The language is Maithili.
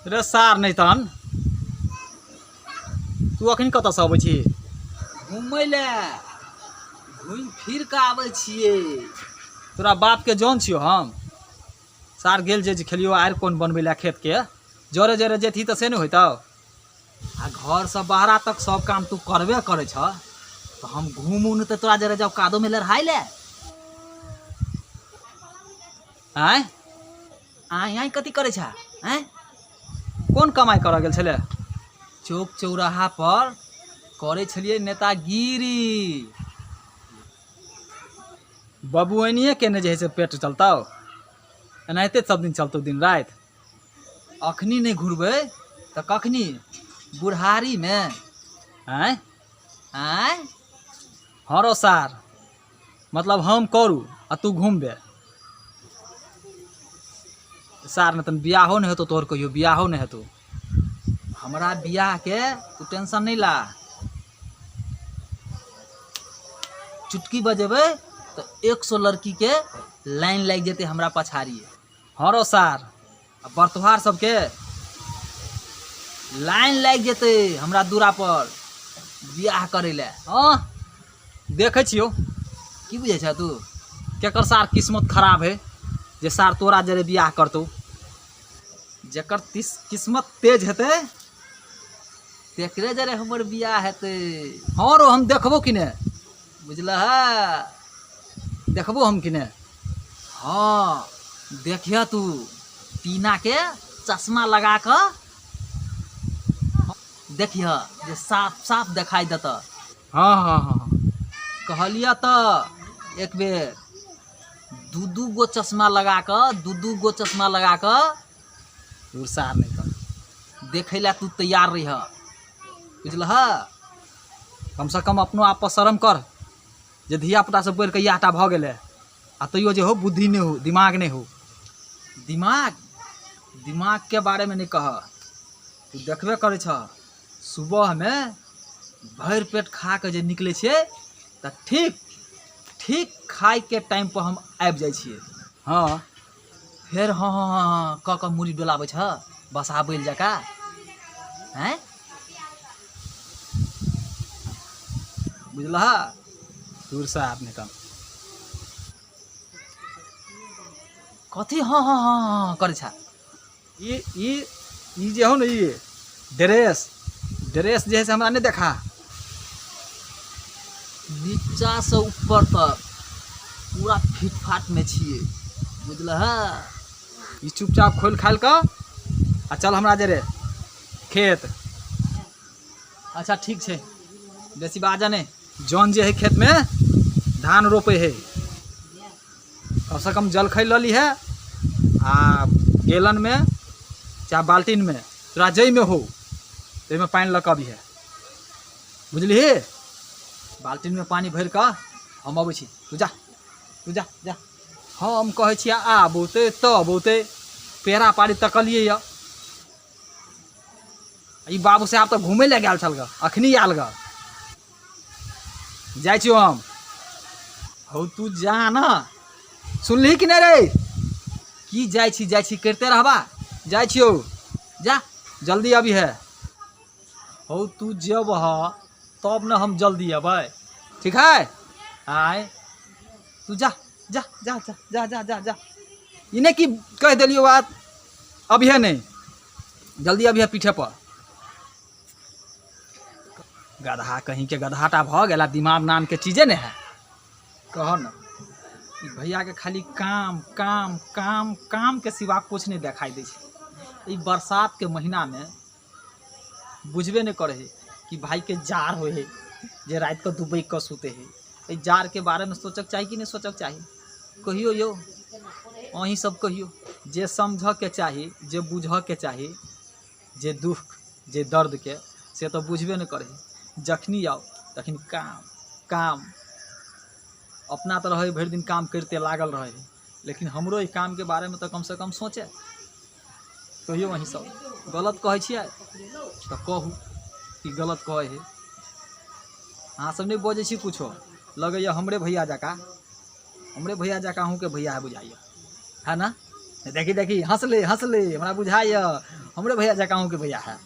रे सार नहि तहन तू अखन कतऽसँ अबै छी? घुमै लए, घुमि फिर कऽ आबै छियै। तोरा बापके जौन छियौ हम? सार गेल जे खेलियौ आरि कोन बनबै लए खेतके, जरे जरे जेतही तऽ से नहि होइतौ। आ घरसँ बाहरा तक सब काम तू करबे करै छह, तऽ हम घुमू नहि तऽ तोरा जरे जाउ कादोमे लड़ाइ लए? आँय आँय आँय कथी करै छह? आँय, कोन कमाइ करऽ गेल छलै? चौक चौराहा पर करै छलियै नेतागिरी। बबुआनिए केने जे हइ से पेट चलतौ? एनाहिते सब दिन चलतौ दिन राति? अखनी नहि घुरबै तऽ कखनी, बुढ़ारीमे? आँय आँय, हँ रौ सार, मतलब हम करू आ तू घुमबे? सार नहि तहन बियाहो नहि हेतौ तोहर, कहियो बियाहो नहि हेतौ। हमरा बियाहके तू टेंशन नहि ला। चुटकी बजेबै तऽ 100 लड़कीके लाइन लागि जेतै हमरा पछाड़ी। हँ रौ सार, आ बरतुहार सबके लाइन लागि जेतै हमरा दूरा पर बियाह करै लए। हँ, देखै छियौ। की बुझै छह तू? केकर सार किस्मत खराब है जे सार तोरा जरे बियाह करतौ? जकर किस्मत तेज हेतै तेकरे जरे हमर बियाह हेतै। हँ रौ, हम देखबो कि ने। बुझलह? देखबो हम कि ने? हँ, देखिह, तू टीनाके चश्मा लगा कऽ देखिह जे साफ साफ देखाइ देतऽ। हँ हँ हँ हँ कहलिअ तऽ एक बेर दू दू गो चश्मा लगा कऽ, दू दू गो चश्मा लगा कऽ दूर सार नहि तऽ देखै लए तू तैयार रहिह, बुझलह? कमसँ कम अपनो आप पर शरम कर जे धियापुतासँ बढ़ि कऽ इएह टा भऽ गेलै आ तैयो जे हो बुद्धि नहि हो, दिमाग नहि हो। दिमाग, दिमागके बारेमे नहि कह। तू देखबे करै छह, सुबहमे भरि पेट खा कऽ जे निकलै छियै तऽ ठीक ठीक खाइके टाइमपर हम आबि जाइ छियै। हँ। फेर हँ हँ हँ हँ कऽ कऽ मूड़ी डोलाबै छह बसहा बैल जकाँ? आँय, बुझलह? दूरसँ आब नहि तऽ कथी हँ हँ हँ हँ करै छह? ई ई ई जे हो ने, ई ड्रेस ड्रेस जे है से हमरा नहि देखा। नीचासँ ऊपर तक पूरा फिटफाटमे छियै, बुझलह? ई चुपचाप खोलि खालि कऽ आ चल हमरा जरे खेत। अच्छा ठीक छै, बेसी बाजऽ नहि। जौन जे है खेतमे धान रोपे है, कमसँ कम जलखै लऽ लीहे आ गेलनमे चाहे बाल्टीनमे, तोरा जाहिमे हो ताहिमे पानि लऽ कऽ अबिहे, बुझलिही? बाल्टीनमे पानि भरि कऽ हम अबै छी, तू जा, तू जा, जा। हम कहै छियै आब औतै तब औतै, पेड़ा पारी तकलियै यऽ। ई बाबू साहब तऽ घूमै लए गेल छल गऽ, अखनी आयल गऽ। जाइ छियौ हम। हौ तू जा न, सुनलिही कि नहि रे? की जाइ छी जाइ छी करिते रहबा? जाइ छियौ। जा, जल्दी अभी है। हौ तू जेबह तब ने हम जल्दी अबै, ठीक है? आय तू जा जा जा जा जा जा जा जा। ई नहि कि कहि देलियौ बात अभिहे नहि, जल्दी अभिहे पीठे पर। गधा कहीं के, गधाटा भऽ गेला, दिमाग नामके चीजे नहि है। कह न, ई भैयाके खाली काम काम काम कामके सिवा कुछ नहि देखाइ दै छै। ई बरसातके महीनामे बुझबे नहि करै हइ कि भाइके जाड़ होइ हइ जे रातिके दुबकि कऽ सुतै हइ। एहि जाड़के बारेमे सोचऽके चाही कि नहि सोचऽके चाही? कहियौ यौ, अहीं सब कहियौ। जे समझऽके चाही, जे बुझऽके चाही, जे दुःख जे दर्दके, से तऽ बुझबे नहि करै हइ। जखनी आउ तखनी काम काम। अपना तऽ रहै भरि दिन काम करिते लागल रहै हइ, लेकिन हमरो एहि कामके बारेमे तऽ कमसँ कम सोचै। कहियौ अहीं सब, गलत कहै छियै तऽ कहू कि गलत कहै हइ। अहाँ सब नहि बजै छी कुछो, लगैए हमरे भैया जकाँ, हमरे भैया जकाँ अहूँके भैया है बुझाइए, है ना? देखी देखी, हँसले हँसले, हमरा बुझाइए हमरे भैया जकाँ अहूँके भैया है।